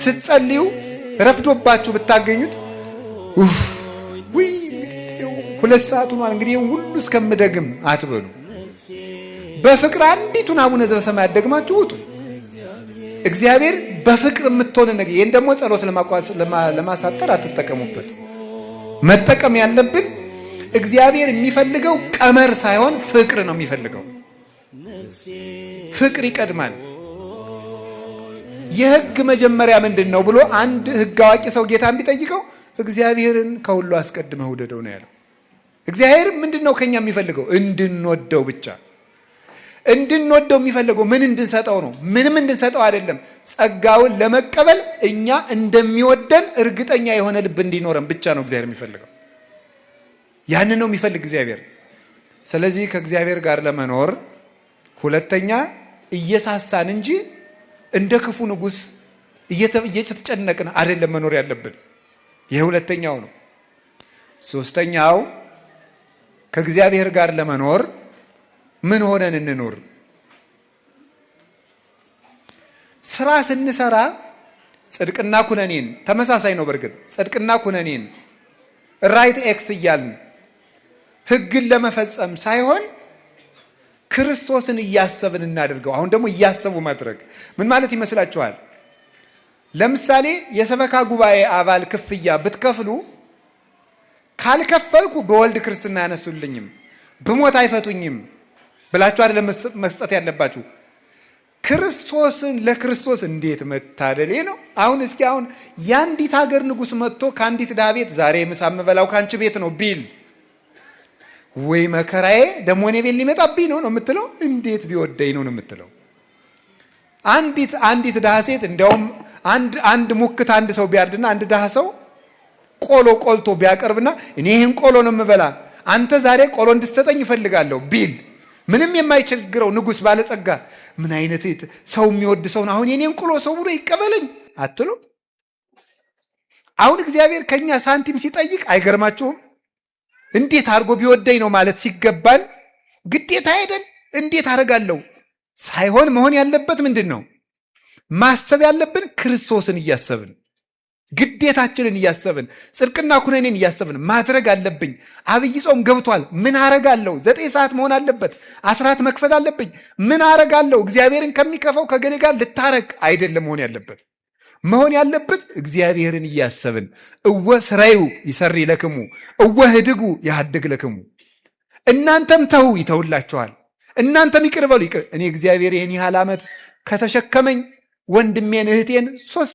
ስትጸልዩ ረፍዶባችሁ ብታገኙት ውይ 2 ሰዓት ሆኗል እንግዲህ ሁሉ እስከምደግም አትበሉ። በፍቅር አንዲቱን አቡነ ዘበሰማያት ደግማችሁ ውጡ። እግዚአብሔር በፍቅር የምትሆን ነገር ይሄን ደግሞ ጸሎት ለማሳጠር አትጠቀሙበት። መጠቀም ያለብን እግዚአብሔር የሚፈልገው ቀመር ሳይሆን ፍቅር ነው የሚፈልገው። ፍቅር ይቀድማል። የህግ መጀመሪያ ምንድነው ብሎ አንድ ህግ አዋቂ ሰው ጌታን ቢጠይቀው እግዚአብሔርን ከሁሉ አስቀድመህ ውደደው ነው ያለው። እግዚአብሔር ምንድነው ከኛ የሚፈልገው? እንድንወደው ብቻ። እንድንወደው የሚፈልገው ምን እንድንሰጠው ነው? ምንም እንድንሰጠው አይደለም። ጸጋውን ለመቀበል እኛ እንደሚወደን እርግጠኛ የሆነ ልብ እንዲኖረን ብቻ ነው እግዚአብሔር የሚፈልገው። ያንን ነው የሚፈልግ እግዚአብሔር። ስለዚህ ከእግዚአብሔር ጋር ለመኖር ሁለተኛ እየሳሳን እንጂ እንደ ክፉ ንጉስ እየተጨነቅን አይደለም መኖር ያለብን። ይሄ ሁለተኛው ነው። ሶስተኛው ከእግዚአብሔር ጋር ለመኖር ምን ሆነን እንኖር? ስራ ስንሰራ ጽድቅና ኩነኔን ተመሳሳይ ነው። በርግጥ ጽድቅና ኩነኔን right X እያልን ህግን ለመፈጸም ሳይሆን ክርስቶስን እያሰብን እናድርገው። አሁን ደግሞ እያሰቡ ማድረግ ምን ማለት ይመስላችኋል? ለምሳሌ የሰበካ ጉባኤ አባል ክፍያ ብትከፍሉ ካልከፈልኩ በወልድ ክርስትና ያነሱልኝም ብሞት አይፈቱኝም ብላችሁ አይደለም መስጠት ያለባችሁ። ክርስቶስን ለክርስቶስ እንዴት መታደሌ ነው። አሁን እስኪ አሁን ያንዲት ሀገር ንጉስ መጥቶ ካንዲት ድሃ ቤት ዛሬ ምሳ የምበላው ካንቺ ቤት ነው ቢል ወይ መከራዬ ደሞ እኔ ቤት ሊመጣብኝ ነው ነው የምትለው? እንዴት ቢወደኝ ነው ነው የምትለው? አንዲት ድሃ ሴት እንደውም አንድ ሙክት አንድ ሰው ቢያርድና አንድ ድሃ ሰው ቆሎ ቆልቶ ቢያቀርብና እኔ ይሄን ቆሎ ነው የምበላ አንተ ዛሬ ቆሎ እንድትሰጠኝ እፈልጋለሁ ቢል ምንም የማይቸግረው ንጉስ ባለጸጋ ምን አይነት ሰው የሚወድ ሰው ነው አሁን የኔን ቆሎ ሰው ብሎ ይቀበለኝ አትሉ? አሁን እግዚአብሔር ከኛ ሳንቲም ሲጠይቅ አይገርማችሁም? እንዴት አድርጎ ቢወደኝ ነው ማለት ሲገባን ግዴታ አይደል? እንዴት አደርጋለሁ ሳይሆን መሆን ያለበት ምንድነው? ማሰብ ያለብን ክርስቶስን እያሰብን ግዴታችንን እያሰብን ጽድቅና ኩነኔን እያሰብን ማድረግ አለብኝ። አብይ ጾም ገብቷል፣ ምን አረጋለሁ? 9 ሰዓት መሆን አለበት፣ አስራት መክፈት አለብኝ፣ ምን አረጋለሁ? እግዚአብሔርን ከሚከፋው ከገሌ ጋር ልታረቅ አይደለም መሆን ያለበት። መሆን ያለበት እግዚአብሔርን እያሰብን እወ ስራዩ ይሰሪ ለክሙ እወ ህድጉ ያድግ ለክሙ፣ እናንተም ተው ይተውላችኋል፣ እናንተም ይቅር በሉ ይቅር። እኔ እግዚአብሔር ይሄን ያህል ዓመት ከተሸከመኝ ወንድሜን እህቴን 3